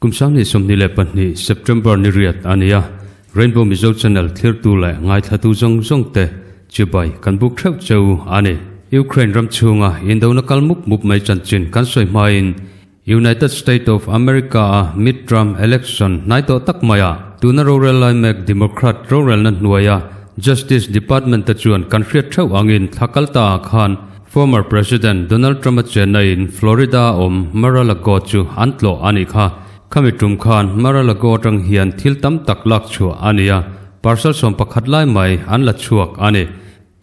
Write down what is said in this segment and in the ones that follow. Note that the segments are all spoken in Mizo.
Kum 2022 September ni riat ania Rainbow Mizo Channel thlir tu leh ngaithlatu zawng zawng te chibai kan buk theuh cheu ani. Ukraine ram chhunga indona kal mup mup mai chanchin kan sawi hmain United State of America a midterm election hnai tawh tak maia tuna rorel lai mek Democrat rorelna hnuaia Justice Department te chuan kan hriat theuh angin thla kal ta ah khan Former President Donald Trump-a chenna in Florida a awm Mar-a-Lago chu an tlawh a nih kha. Khami tum khan Mar-a-Lago atang hian thil tam tak lak chhuah a ni a, parcel 11 lai mai an la chhuak a ni.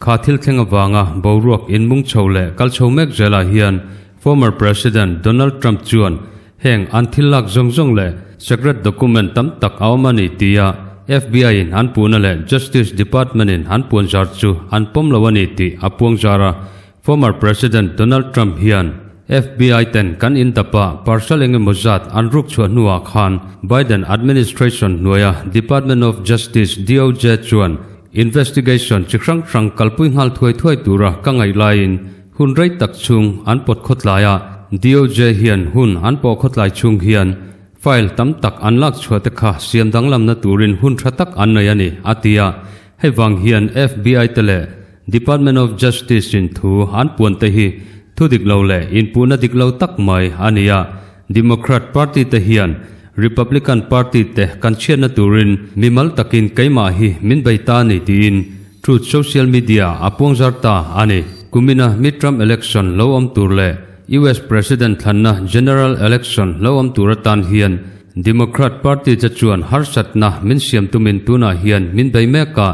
Kha thil thleng avanga boruak inmung chho leh kal chho mek zelah hian Former President Donald Trump chuan Heng an thil lak zawng zawng leh secret document tam tak a awm a ni tia FBI in an puhna leh Justice Department in an puan zar chu an pawm lo a ni tih a puang zar a. Former President Donald Trump hian FBI ten kan in dapa parcel eng emaw zat an ruk chhuah hnuah khan Biden administration hnuaia Department of Justice, DOJ, chuan investigation chi hrang hrang kalpui nghal thuai thuai tura ka ngaih laiin Hun rei tak chhung an pawt khawtlai a, DOJ hian hun an pawh khawtlai chhung hian file tam tak an lak chhuah te kha siam danglamna turin hun tha tak an nei a ni, a ti a. Hei vang hian FBI te leh Department of Justice in thu an puan te hi thu dik lo leh inpuhna dik lo tak mai a ni a. Democrat Party te hian Republican Party te kan chhiatna turin mimal takin keimah hi min bei ta a ni tiin Truth Social Media a puangzar ta a ni. Kumina midterm election lo awm tur leh US President thlanna general election lo awm tur atan hian Democrat Party che chuan harsatna min siam tumin tunah hian min bei mek a,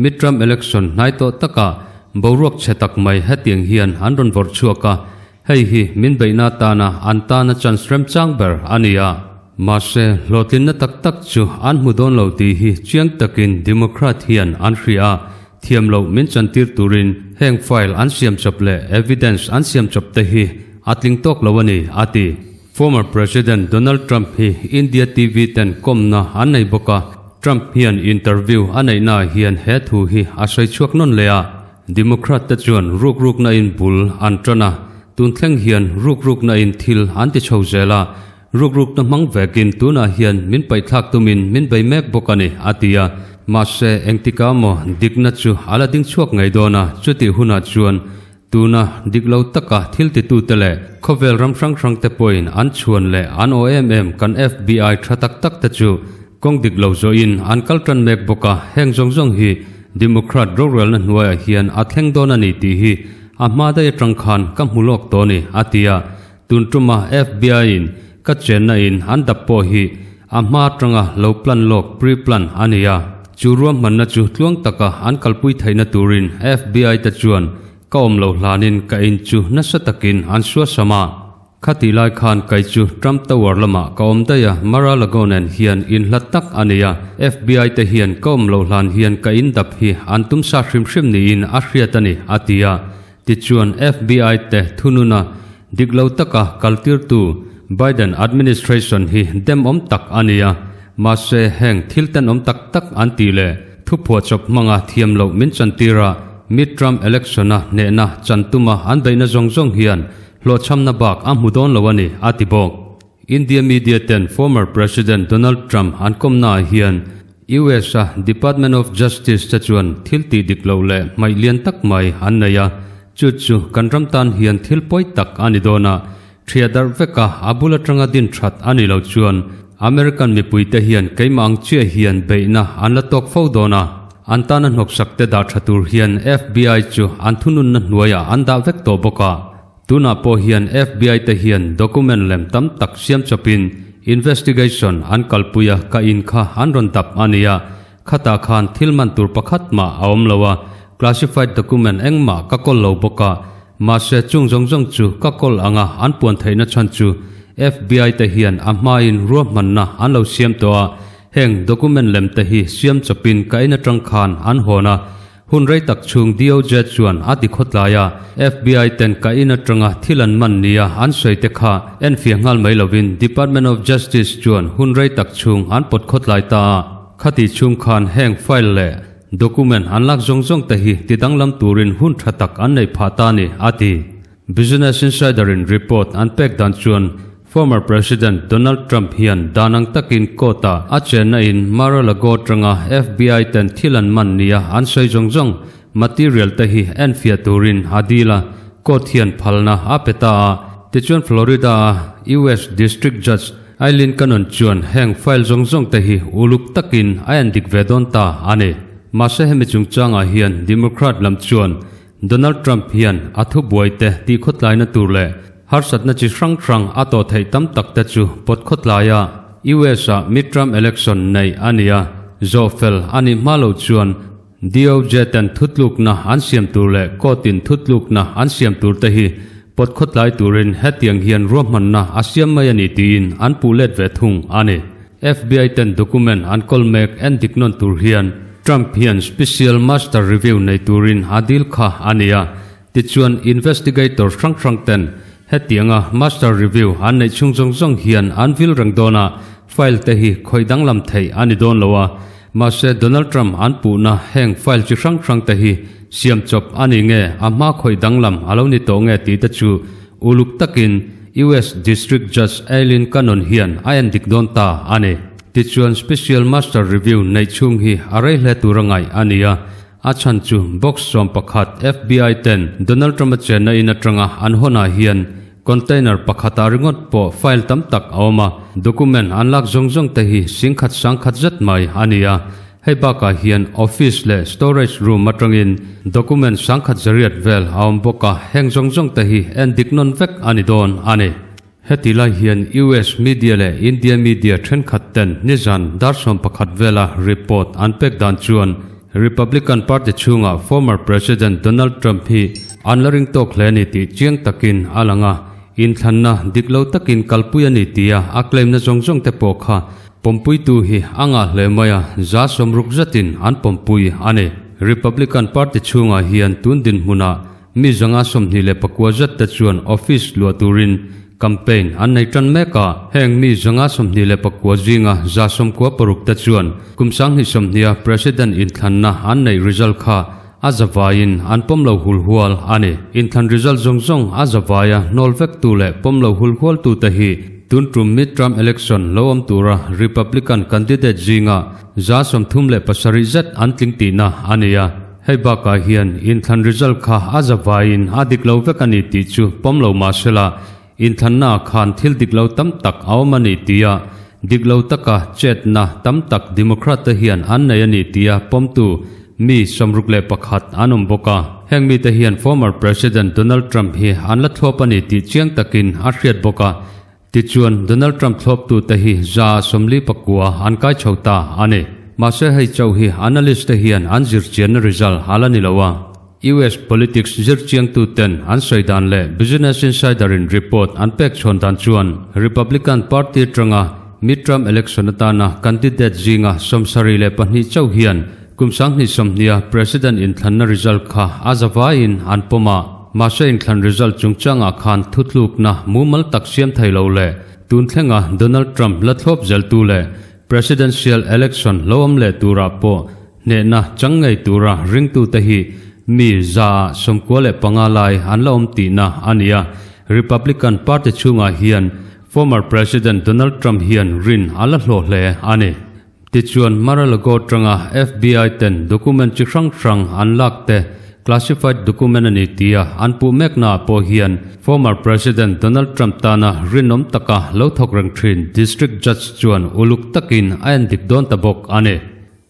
midterm election hnai tawh takah boruak chhe tak mai hetiang hian an rawn vawrh chhuak a, Hei hi min beihna atana an tana chance remchang ber a ni a. Mahse, hlawhtlinna tak tak chu an hmu dawn lo tih hi chiang takin Democrat hian an hria a, thiam loh min chantir turin heng file an siam chawp leh evidence an siam chawp te hi a tling tawk lo a ni, a ti. Former President Donald Trump hi India TV ten kawmna an nei bawk a, Trump hian interview a neihnaah hian he thu hi a sawi chhuak nawn leh a. Democrat te chuan rukrukna in bul an tan a, tun thleng hian rukrukna in thil an ti chho zel a, rukrukna hmang vekin tunah hian min paihthlak tumin min bei mek bawk a ni, a ti a. Mahse, engtikah maw dikna chu a la ding chhuak ngei dawn a, chutih hunah chuan tuna dik lo taka thil titute leh khawvel ram hrang hrangte pawhin an chhuan leh an aw em em kan FBI tha tak tak te chu Kawng dik lo zawhin an kal tan mek bawk a, heng zawng zawng hi Democrat rorelna hnuaiah hian a thleng dawn a ni tih hi a hma daih atang khan ka hmu lawk tawh a ni, a ti a. Tun tuma FBI in ka chenna in an dap pawh hi a hma atanga lo plan lawk, pre-plan, a ni a. Chu ruahmanna chu tluang taka an kalpui theihna turin FBI te chuan ka awm lo hlanin ka in chu nasa takin an suasam a. Khatih lai khan kei chu Trump Tower lamah ka awm daih a, Mar-a-Lago nen hian in hlat tak a ni a, FBI te hian ka awm loh hlan hian ka in dap hi an tum sa hrim hrim niin a hriat a ni, a ti a. Tichuan FBI te thununa dik lo taka kaltirtu Biden administration hi demawm tak a ni a, mahse heng thil tenawm tak tak an tih leh thuphuahchawp hmanga thiam loh min chantir a, mid-term election-a hnehna chan tuma an beihna zawng zawng hian Hlawhchhamna bak a hmu dawn lo a ni, a ti bawk. India media ten former President Donald Trump an kawmnaah hian US a Department of Justice te chuan thil tih dik loh leh hmaih lian tak mai an nei a, chu chu kan ram tan hian thil pawi tak a ni dawn a, ṭhiah darh veka a bul aṭanga din ṭhat a ni lo chuan American mipuite hian keimah ang chiah hian beihna an la tawk fo dawn a, an tana hnawksak te dah ṭha tur hian FBI chu an thununna hnuaiah an dah vek tawh bawk a. Tunah pawh hian FBI te hian document lem tam tak siam chawpin investigation an kalpui a, ka in kha an rawn dap a nia, khatah khan thil man tur pakhat mah a awm lo a, classified document engmah ka kawl lo bawk a, mahse chung zawng zawng chu ka kawl anga an puan theihna chhan chu FBI te hian a hmain ruahmanna an lo siam tawh a, heng document lem te hi siam chawpin ka in atang khan an hawn a, Hun rei tak chhung DOJ chuan a ti khawtlai a, FBI ten ka in atanga thil an man nia an sawi te kha enfiah nghal mai lovin Department of Justice chuan hun rei tak chhung an pawt khawtlai ta a, khati chhung khan heng file leh document an lak zawng zawng te hi ti danglam turin hun tha tak an neih phah ta a ni, a ti. Business Insider in report an pek dan chuan. Former President Donald Trump hian dan ang takin court-ah a chenna in Mar-a-Lago atanga FBI ten thil an man nia an sawi zawng zawng material te hi enfiah turin a dil a, court hian phalna a pe ta a. Tichuan Florida-a US District Judge Aileen Cannon chuan heng file zawng zawng te hi uluk takin a endik ve dawn ta a ni. Mahse hemi chungchangah hian Democrat lam chuan Donald Trump hian a thubuai te tihkhawtlaina tur leh harsatna chi hrang hrang a tawh theih tam tak te chu pawt khawtlai a, US ah midterm election neih a ni a, zawh fel a nih hma lo chuan DOJ ten thutlukna an siam tur leh court in thutlukna an siam tur te hi pawt khawtlai turin hetiang hian ruahmanna a siam mai a ni tiin an puh let ve thung a ni. FBI ten document an kawl mek en dik nawn tur hian Trump hian Special Master Review nei turin a dil kha a ni a, tichuan investigator hrang hrang ten hetianga Master Review an neih chhung zawng zawng hian an vil reng dawn a, file te hi khawih danglam theih a ni dawn lo a, mahse Donald Trump an puhna heng file chi hrang hrang te hi siam chawp a ni nge a hma khawih danglam a lo ni tawh nge tih te chu uluk takin US District Judge Aileen Cannon hian a en dik dawn ta a ni. Tichuan Special Master Review neih chhung hi a rei hle tur a ngaih a ni a, a chhan chu box 11 FBI ten Donald Trump-a chenna in atanga an hawnah hian container pakhatah ringawt pawh file tam tak a awm a, document an lak zawng zawng te hi singkhat sangkhat zet mai a ni a. Hei bakah hian office leh storage room atangin document sangkhat zariat vel a awm bawk a, heng zawng zawng te hi en dik nawn vek a ni dawn a ni. Heti lai hian US media leh India media thenkhat ten nizan dar 11 vela report an pek dan chuan Republican Party chhungah former President Donald Trump hi an la ring tawk hle a ni tih chiang takin a lang a, inthlanna dik lo takin kalpui a ni tia a claim na zawng zawng te pawh kha Pawmpuitu hi a ngah hle mai a, 60% zatin an pawmpui a ni. Republican Party chhungah hian tun dinhmunah mi 129 zat te chuan office luah turin campaign an nei tan mek a. Heng mi 129 zinga 96% te chuan kum 2020a President inthlanna an neih result kha a zavaiin an pawm lo hulhual a ni. Inthlan result zawng zawng a zavaia hnawl vektu leh pawm lo hulhualtute hi tun tum midterm election lo awm tura Republican candidate zinga 37% zet an tling tihna a ni a. Hei bakah hian inthlan result kha a zavaiin a dik lo vek a ni tih chu pawm lo mah sela, inthlanna khan thil dik lo tam tak a awm a ni tia dik lo taka chetna tam tak Democrat te hian an nei a ni tia pawmtu mi 61 an awm bawk a. Heng mite hian former President Donald Trump hi an la thlawp a ni tih chiang takin a hriat bawk a. Tichuan, Donald Trump thlawptute hi 49% an kai chho ta a ni. Mahse hei chauh hi analyst te hian an zirchianna result a la ni lo a. US politics zirchiangtu ten an sawi dan leh Business Insider in report an pek chhawn dan chuan Republican Party atanga midterm election atana candidate zinga 72 chauh hian kum 2020a President inthlanna result kha a zavaiin an pawm a. Mahse inthlan result chungchangah khan thutlukna mumal tak siam thei lo leh tun thlenga Donald Trump la thlawp zeltu leh Presidential election lo awm leh turah pawh Hnehna chang ngei tura ringtute hi mi 95% lai an la awm tihna a ni a. Republican Party chhungah hian former President Donald Trump hian rin a la hlawh hle a ni. Tichuan, Mar-a-Lago atanga FBI ten document chi hrang hrang an lak te classified document a ni tia an puh meknaah pawh hian former President Donald Trump tana rinawm taka lo thawk reng thin District Judge chuan uluk takin a endik dawn ta bawk a ni.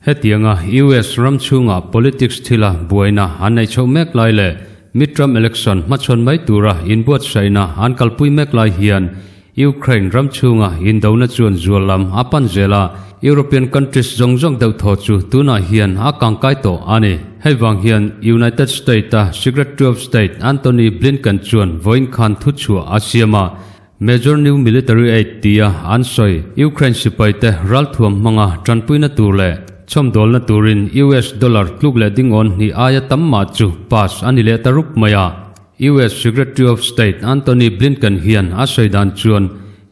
Hetianga US ram chhunga politics thila buaina an neih chhoh mek lai leh midterm election hmachhawn mai tura inbuatsaihna an kalpui mek lai hian Ukraine ram chhunga indona chuan zual lam a pan zel a, European countries zawng zawng deuh thaw chu tunah hian a kangkai tawh a ni. Hei vang hian United State-a Secretary of State Antony Blinken chuan vawiin khan thuchhuah a siam a, Major New Military Aid tia an sawi Ukraine sipaite ralthuam hmanga tanpuina tur leh chhawmdawlna turin US dollar tluk leh dingawn hnih aia tam mah chu pass a ni leh ta rup mai a. US Secretary of State Antony Blinken hian a sawi dan chuan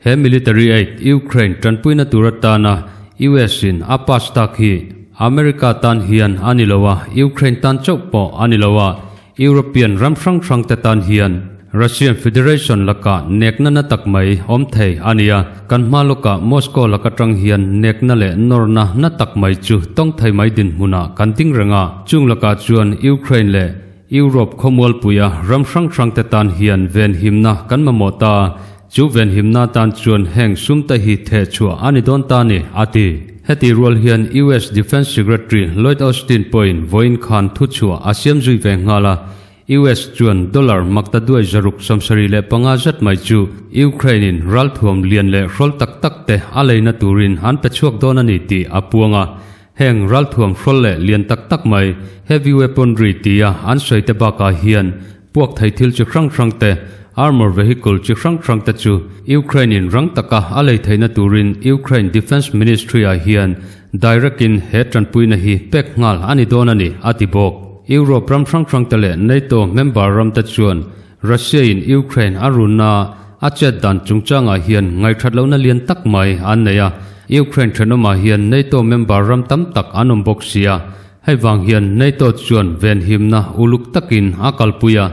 he military aid Ukraine tanpuina tur atana US in a pass tak hi America tan hian a ni lo a, Ukraine tan chauh pawh a ni lo a, European ram hrang hrangte tan hian. Russian Federation laka nekna na tak mai awm thei a ni a, kan hma lawkah Moscow laka tang hian nekna leh nawrna na tak mai chu tawng thei mai dinhmunah kan ding reng a, chung lakah chuan Ukraine leh Europe khawmualpuia ram hrang hrangte tan hian venhimna kan mamawh ta a, chu venhimna tan chuan heng sumte hi theh chhuah a ni dawn ta a ni, a ti. Heti rual hian US Defence Secretary Lloyd Austin pawhin vawiin khan thuchhuah a siam zui ve nghal a, US chuan dollar makta duai 675 zet mai chu Ukraine-in ralthuam lian leh hrawl tak tak te a leina turin an pe chhuak dawn a ni tih a puang a. Heng ralthuam hrawl leh lian tak tak mai, heavy weaponry tia an sawi te bakah hian puak thei thil chi hrang hrang te, armour vehicle chi hrang hrang te chu Ukraine-in rang taka a lei theihna turin Ukraine Defence Ministry-ah hian direct-in he tanpuina hi pek nghal a ni dawn a ni, a ti bawk. Europe ram hrang hrangte leh NATO member ramte chuan Russia-in Ukraine a runna a chet dan chungchangah hian ngaihthat lohna lian tak mai an nei a, Ukraine thenawmah hian NATO member ram tam tak an awm bawk si a, hei vang hian NATO chuan venhimna uluk takin a kalpui a.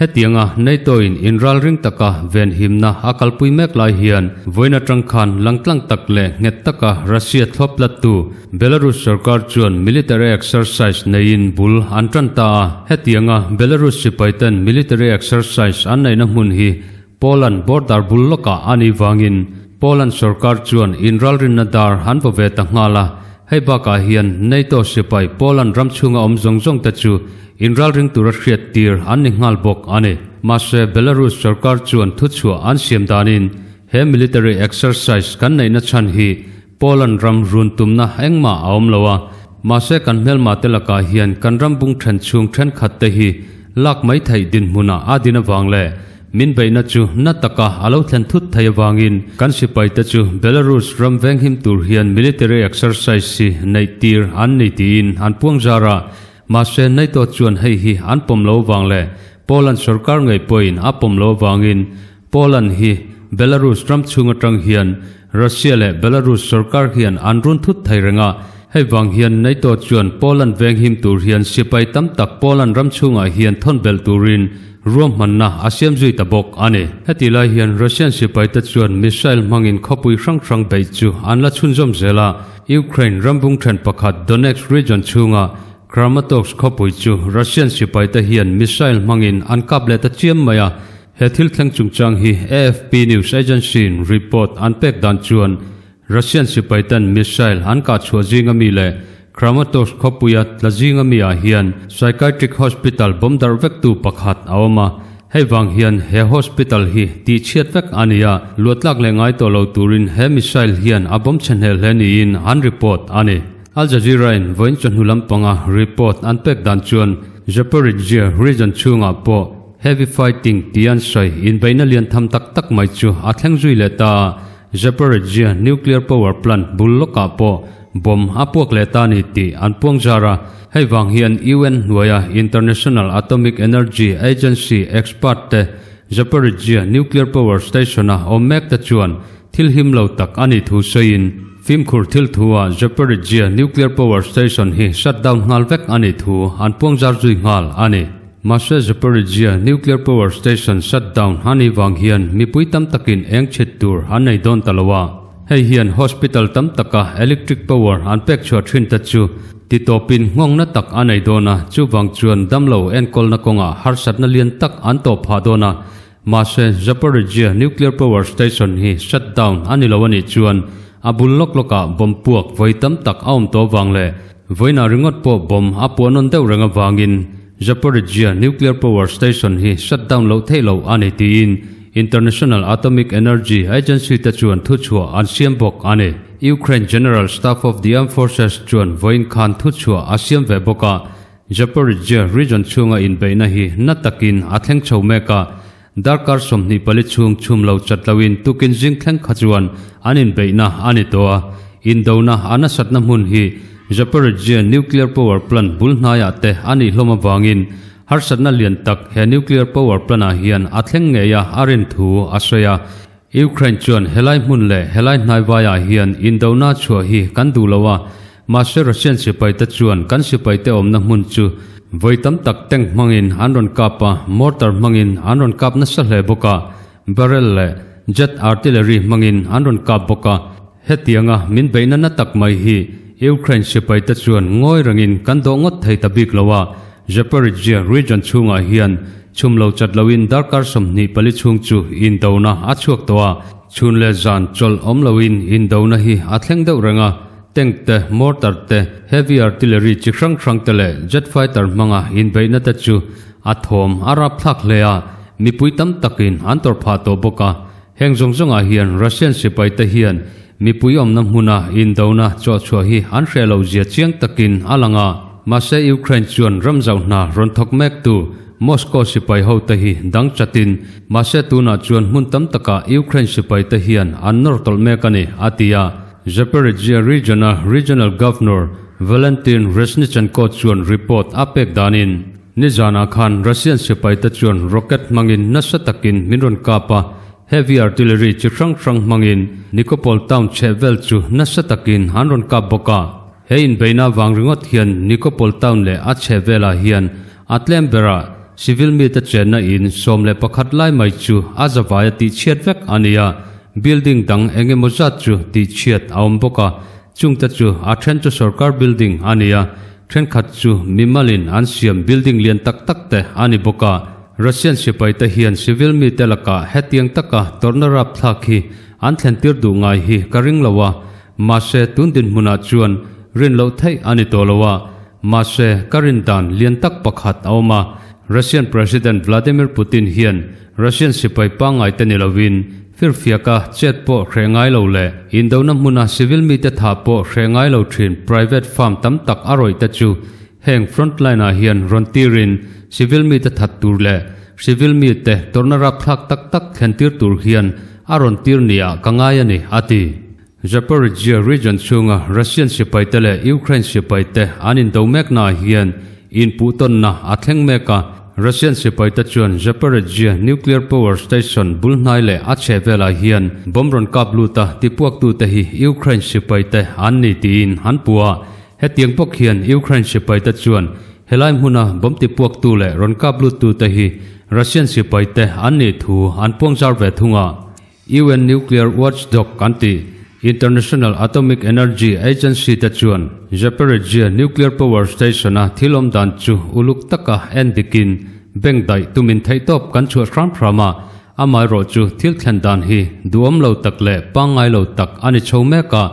Hetianga NATO-in inralring taka venhimna a kalpui mek lai hian vawiin atang khan langtlang tak leh nghet taka Russia thlawp tlattu Belarus sorkar chuan military exercise neiin bul an tan ta a. Hetianga Belarus sipaiten military exercise an neihna hmun hi Poland border bul lawkah a nih vangin Poland sorkar chuan inralrinna dar an vaw ve ta nghal a. Hei bakah hian NATO sipai Poland ram chhunga awm zawng zawng te chu inralring tura hriat tir an ni nghal bawk a ni. Mahse, Belarus sorkar chuan thuchhuah an siam danin he military exercise kan neihna chhan hi Poland ram run tumna engmah a awm lo a, mahse kan hmelma te lakah hian kan ram bung then chhung thenkhat te hi lak mai theih dinhmunah a din avang leh min beihna chu na taka a lo thlen thut thei avangin kan sipai te chu Belarus ram venghim tur hian military exercise hi neih tir an ni tiin an puang zar a, mahse NATO chuan hei hi an pawm lo avang leh Poland sorkar ngei pawhin a pawm lo avangin Poland hi Belarus ram chhung atang hian Russia leh Belarus sorkar hian an run thut thei reng a, hei vang hian NATO chuan Poland venghim tur hian sipai tam tak Poland ram chhungah hian thawn belh turin ruahmanna a siam zui ta bawk a ni. Heti lai hian Russian sipaite chuan missile hmangin khawpui hrang hrang beih chu an la chhunzawm zel a, Ukraine rambung then pakhat Donetsk region chhunga Kramatorsk khawpui chu Russian sipaite hian missile hmangin an kap leh ta chiam mai a. He thil thleng chungchang hi AFP news agency-in report an pek dan chuan Russian sipaiten missile an kah chhuah zinga mi leh Kramatorsk khawpuia tla zinga mi-ah hian psychiatric hospital bawm darh vektu pakhat a awm a, hei vang hian he hospital hi tihchhiat vek a ni a, luatlak leh ngai tawh lo turin he missile hian a bawm chhe hnel hle niin an report a ni. Al Jazeera-in vawiin chawhnu lampanga report an pek dan chuan Zaporizhzhia region chhungah pawh Heavy fighting tih an sawi inbeihna lian tham tak tak mai chu a thleng zui leh ta a, Zaporizhzhia nuclear power plant bul lawkah pawh bomb a puak leh ta a ni tih an puang zar a, hei vang hian UN hnuaia International Atomic Energy Agency expert te Zaporizhzhia nuclear power station-a awm mek te chuan thil him lo tak a nih thu sawiin fimkhur thil thu-ah Zaporizhzhia nuclear power station hi shut down nghal vek a nih thu an puang zar zui nghal a ni. Mahse Zaporizhzhia nuclear power station shut down a nih vang hian mipui tam takin eng chhit tur an nei dawn ta lo a. Hei hian hospital tam taka electric power an pek chhuah thin te chu ti tawpin nghawngna tak a nei dawn a, chuvang chuan damlo enkawlna kawngah harsatna lian tak an tawh phah dawn a. Mahse Zaporizhzhia nuclear power station hi shut down a ni lo a nih chuan a bul lawk lawkah bomb puak vawi tam tak a awm tawh vang leh Vawiinah ringawt pawh bomb a puah nawn deuh reng avangin Zaporizhzhia nuclear power station hi shut down loh theih loh a ni tiin International Atomic Energy Agency te chuan thuchhuah an siam bawk a ni. Ukraine General Staff of the Armed Forces chuan vawiin khan thuchhuah a siam ve bawk a, Zaporizhzhia region chhunga inbeihna hi na takin a thleng chho mek a, darkar 24 chhung chhum lo chat loin tukin zing thleng kha chuan an inbeihna a ni tawh a, indona a nasatna hmun hi Zaporizhzhia nuclear power plant bul hnaiah te a nih hlawm avangin harsatna lian tak he nuclear power plant-ah hian a thleng ngei a a rin thu a sawi a. Ukraine chuan helai hmun leh helai hnaivaiah hian indona chhuah hi kan duh lo a, mahse Russian sipaite chuan kan sipaite awmna hmun chu Vawi tam tak tank hmangin an rawn kap a, mortar hmangin an rawn kap nasa hle bawk a, barrel leh jet artillery hmangin an rawn kap bawk a. Hetianga min beihna na tak mai hi Ukraine sipaite chuan ngawi rengin kan dawh ngawt thei ta bik lo a, Zaporizhzhia region chhungah hian chhum lo chat loin darkar 24 chhung chu indona a chhuak tawh a, chhun leh zan chawlh awm loin indona hi a thleng deuh reng a, tank te, mortar te, heavy artillery chi hrang hrang te leh jet fighter hmanga inbeihna te chu a thawm a rapthlak hle a, mipui tam takin an tawrh phah tawh bawk a. Heng zawng zawngah hian Russian sipaite hian mipui awmna hmuna indona chawhchhuah hi an hreh lo zia chiang takin a lang a. Mahse Ukraine chuan ram zauh hna rawn thawk mektu Moscow sipai hote hi dang chatin, mahse tunah chuan hmun tam takah Ukraine sipaite hian an nawr tawlh mek a ni, a ti a. Zaporizhzhia region-a Regional Governor Valentin Reznichenko chuan report a pek danin, Nizanah khan Russian sipaite chuan rocket hmangin nasa takin min rawn kap a, heavy artillery chi hrang hrang hmangin Nikopol town chheh vel chu nasa takin an rawn kap bawk a. He inbeihna vang ringawt hian Nikopol town leh a chheh velah hian a tlem berah civil mite chenna in 11 lai mai chu a zavaia tihchhiat vek a ni a, building dang eng emaw zat chu tihchhiat a awm bawk a. Chungte chu a then chu sorkar building a ni a, thenkhat chu mimalin an siam building lian tak tak te a ni bawk a. Russian sipaite hian civil mite lakah hetiang taka tawrhna rapthlak hi an thlentir duh ngai hi ka ring lo a, mahse tun dinhmunah chuan rin loh theih a ni tawh lo a, mahse ka rin dan lian tak pakhat a awm a, Russian President Vladimir Putin hian Russian sipai pangngai te ni lovin firfiaka chet pawh hreh ngai lo leh indona hmuna civil mite tha pawh hreh ngai lo thin private farm tam tak a rawih te chu heng frontline ah hian rawn tirin civil mite that tur leh civil mite tawrhna rapthlak tak tak thlen tir tur hian a rawn tir nia ka ngai a ni, a ti. Zaporizhzhia region chhunga Russian sipaite leh Ukraine sipaite an indo meknaah hian inpuhtawnna a thleng mek a. Russian sipaite chuan Zaporizhzhia nuclear power station bul hnai leh a chheh velah hian bomb rawn kap lut a, tipuaktute hi Ukraine sipaite an ni tiin an puh a. Hetiang bawk hian Ukraine sipaite chuan helai hmuna bomb tipuaktu leh rawn kap luttute hi Russian sipaite an nih thu an puangzar ve thung a. UN Nuclear Watchdog an tih, International Atomic Energy Agency te chuan Zaporizhzhia Nuclear Power Station-a thil awm dan chu uluk taka en dikin bank daih tumin theihtawp kan chhuah hram hram a, amaherawh chu thil thlen dan hi duhawm lo tak leh pangngai lo tak a ni chho mek a,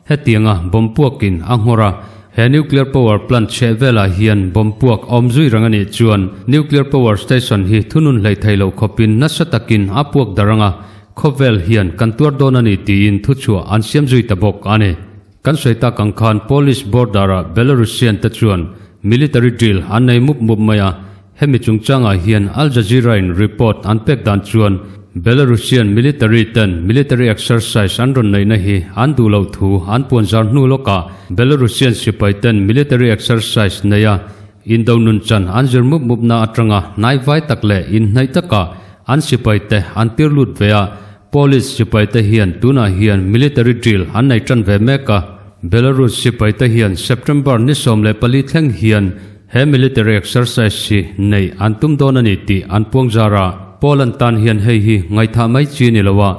Hetianga bomb puakin a nghawr a, he nuclear power plant chheh velah hian bomb puak a awm zui reng a nih chuan nuclear power station hi thunun hleih thei loh khawpin nasa takin a puak dar anga khawvel hian kan tuar dawn a ni tiin thuchhuah an siam zui ta bawk a ni. Kan sawi tak ang khan Polish border-ah Belarusian te chuan military drill an nei mup mup mai a, Hemi chungchangah hian Al Jazeera-in report an pek dan chuan Belarusian military ten military exercise an rawn neihna hi an duh loh thu an puanzar hnu lawkah Belarusian sipai ten military exercise neia indo nunchan an zir mup mupna atanga hnaivai tak leh inhnaih takah an sipai te an tir lut ve a, Polish sipai te hian tunah hian military drill an nei tan ve mek a, Belarus sipai te hian September ni 14 thleng hian He military exercise hi neih an tum dawn a ni tih an puang zar a, Poland tan hian hei hi ngaihthah mai chi ni lo a,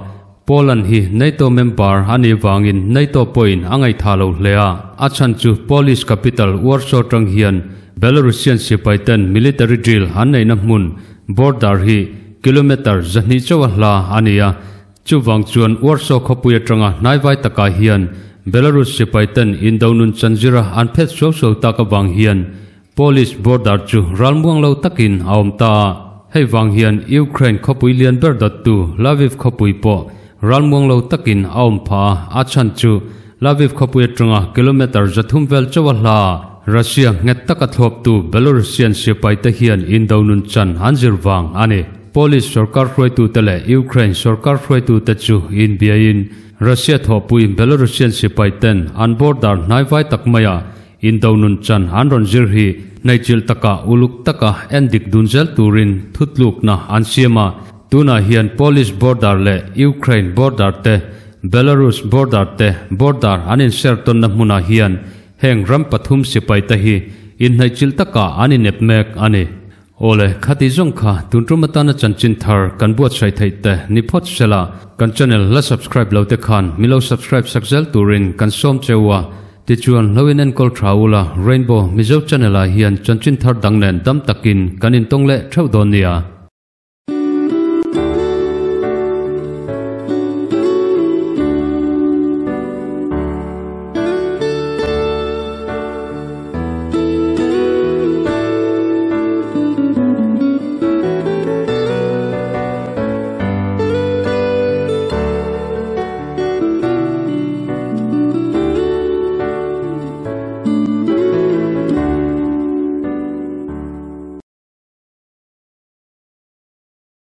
Poland hi NATO member a nih vangin NATO pawhin a ngaihthah lo hle a, a chhan chu Polish capital Warsaw tang hian Belarusian sipai ten military drill an neihna hmun border hi kilometre 200 chauh a hla a ni a, Chuvang chuan Warsaw khawpui atanga hnaivai takah hian Belarus sipai ten indo nun chanzira an phet suau suau tak avang hian Polish border chu ralmuang lo takin a awm ta a. Hei vang hian Ukraine khawpui lian ber dawttu Lviv khawpui pawh ralmuang lo takin a awm phah a, a chhan chu Lviv khawpui atanga kilometre 300 vel chauh a hla a, Russia nghet taka thlawptu Belarusian sipai te hian indo nun chan an zir vang a ni. Polish sorkar hruaitute leh Ukraine sorkar hruaitute chu inbiaiin Russia thawhpui Belarusian sipai ten an border hnaivai tak maia indo nun chan an rawn zir hi hnaihchilh taka uluk taka en dik dun zel turin thutlukna an siam a. Tunah hian Polish border leh Ukraine border te, Belarus border te border an insertawnna hmunah hian heng ram pathum sipai te hi Inhnaihchilh takah an inep mek a ni. Awle, khati zawng kha tun tum atana chanchin thar kan buatsaih theih te ni phawt sela, kan channel la subscribe lo te khan min lo subscribe sak zel turin kan sawm cheu a, tichuan hlo in enkawl tha ula Rainbow Mizo channel ah hian chanchin thar dang nen dam takin kan intawng leh theuh dawn nia.